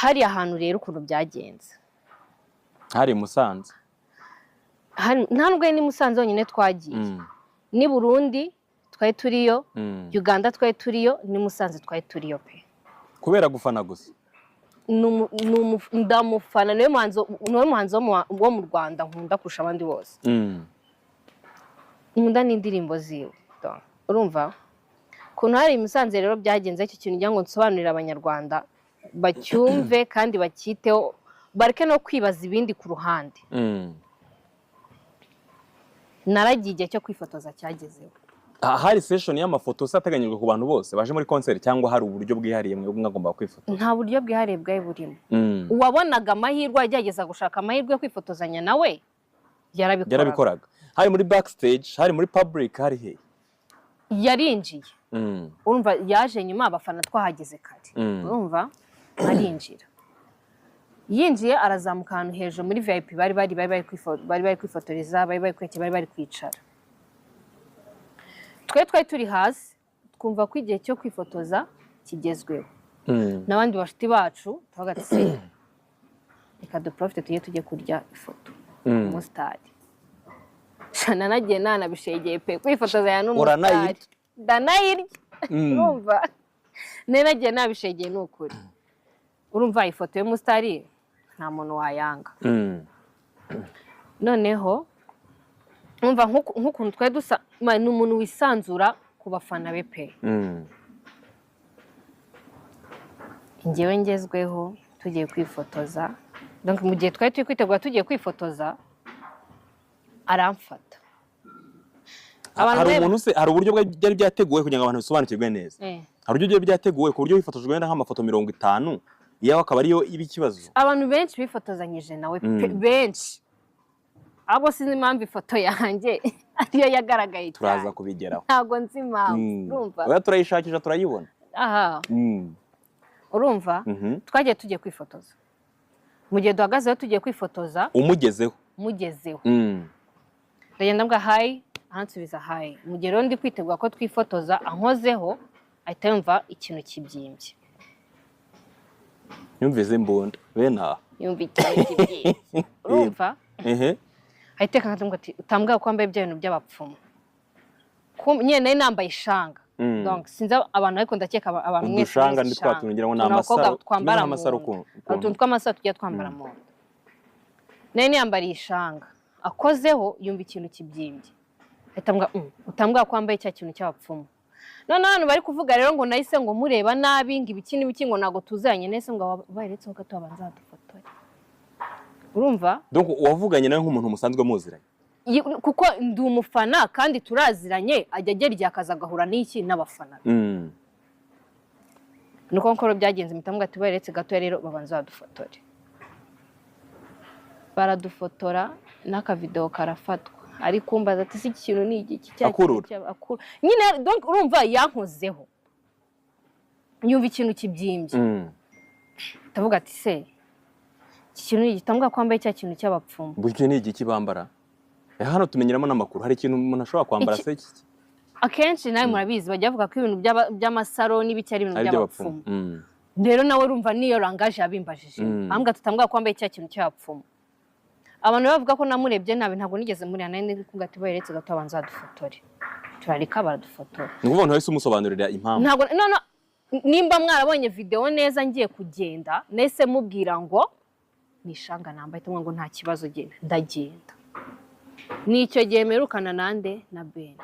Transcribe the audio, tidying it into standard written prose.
Hariya hantu rero ukuntu byagenze, Hari i Musanze. Nta nubwo ari ni Musanze honyine twagiye, ni Burundi twari turiyo, Uganda twari turiyo, ni Musanze twari turiyo pe. Kubera gufana gusa? Ndamufana, niwe muhanzi wo mu Rwanda nkunda kurusha abandi bose. Nkunda n'indirimbo ziwe. Donc, urumva ukuntu hari i Musanze rero byagenze, icyo kintu ngira ngo nsobanurire Abanyarwanda bacyumve kandi bacyiteho, bareke no kwibaza ibindi ku ruhande. Naragiye, igihe cyo kwifotoza cyagezeho. Hari session y'amafoto se ateganyijwe ku bantu bose baje muri concert, cyangwa hari uburyo bwihariye mwebwe mwagomba kwifotoza? Nta buryo bwihariye bwari burimo. Uwabonaga amahirwe, agerageza gushaka amahirwe yo kwifotozanya nawe, yarabikoraga. Yarabikoraga. Hari muri backstage, hari muri public, hari he? Yarinjiye. Urumva yaje nyuma, abafana twahageze kare. Urumva arinjira, yinjiye arazamuka ahantu hejuru muri VIP bari bari kwifotoreza, bari bari kwekera, bari bari kwicara. Twe twari turi hasi, twumva ko igihe cyo kwifotoza kigezweho n'abandi bashuti bacu, tuvuga ati: "Se reka duprofite tujye kurya ifoto umusitari." Shana nagiye nanabishegeye pe, kwifotozanya n'umusitari. Uranayirya? Ndanayirya. Urumva nari nagiye nabishegeye, ni ukuri. Urumva ifoto y'umusitari nta muntu wayanga. Noneho urumva nk'ukuntu twari dusa, ni umuntu wisanzura ku bafana be pe. Njyewe ngezweho tugiye kwifotoza. Donc mu gihe twari turi kwitegura tugiye kwifotoza, aramfata. Abantu Hari umuntu se, hari uburyo byari byateguwe kugira ngo abantu bisobanukirwe neza? Hari uburyo byari byateguwe ku buryo wifotojwe wenda nk'amafoto 50, iyawe akaba ariyo iba ikibazo? Abantu benshi bifotozanyije nawe pe, benshi. Ahubwo sinzi impamvu ifoto yanjye ariyo yagaragaye Turaza cyane. kubigeraho. Ntabwo nzi impamvu. Urumva? Oya, turayishakisha turayibona. Aha. Urumva twagiye tugiye kwifotoza, mu gihe duhagazeho tugiye kwifotoza, Umugezeho? Mugezeho. Ndagenda mbwa "Hi", aransubiza "Hi". Mu gihe rero ndi kwitegura ko twifotoza, ankozeho, ahita yumva ikintu kibyimbye. Yumvise imbunda bene aha. Yumva ikintu kibyimbye, urumva? Ehe. Ahita akambwira ati: "Utambwira ko wambaye bya bintu by'abapfumu." Nyine nari nambaye ishanga. Donc sinzi abantu, ariko ndakeka abantu mwese Udushanga muzi ni twa ishanga. tuntu ngira ngo ni Utuntu abakobwa amasaro, twambara tumeze nk'amasaro mu nda. ukuntu. Utuntu tw'amasaro tujya twambara mu nda. Nari niyambariye ishanga, akozeho yumva ikintu kibyimbye, ahita ambwira: utambwira ko wambaye cya kintu cy'abapfumu." Noneho abantu bari kuvuga rero ngo nahise ngo mureba nabi, ngo ibiki n'ibiki, ngo ntabwo tuziranye. Nahise ngo bayeretseho gato babanza badufotore, urumva? Donc wavuganye nawe nk'umuntu musanzwe muziranye? Kuko ndi umufana kandi turaziranye, ajya agera igihe akaza agahura n'iki n'abafana be. Niko nkoro byagenze, mpita mubwira ati: "Baretse gato rero babanza badufotore." Baradufotora, n'akavidewo karafatwa, ari kumbaza ati: "Si iki kintu ni igiki cya kintu?" Akurura. Nyine donc urumva yankozeho yumva ikintu kibyimbye. Ndavuga ati: "Se iki kintu ni igiki? Tambwira ko wambaye cya kintu cy'abapfumu." Buri kintu ni igiki bambara? Hano tumenyeramo n'amakuru. Hari ikintu umuntu ashobora kwambara se Akenshi nawe murabizi, bajya bavuga ko ibintu by'amasaro n'ibiki ari ibintu ari by'abapfumu. iby'abapfumu. Rero nawe urumva niyo rangaje yabimbajije. Ambwira ati: "Utambwira ko wambaye cya kintu cy'abapfumu." Abantu bavuga ko namurebye nabi, ntabwo nigeze mureba. Nari ndi kuvuga ati: "Baretse gato abanza badufotore." Turareka baradufotora. Ni ukuvuga ngo wahise umusobanurira impamvu? Ntabwo, no, nimba mwarabonye video neza, ngiye kugenda nahise mubwira ngo ni ishanga nambaye, tumwe ngo nta kibazo, genda. Ndagenda. Ni icyo gihe mperukana nande? Na Ben.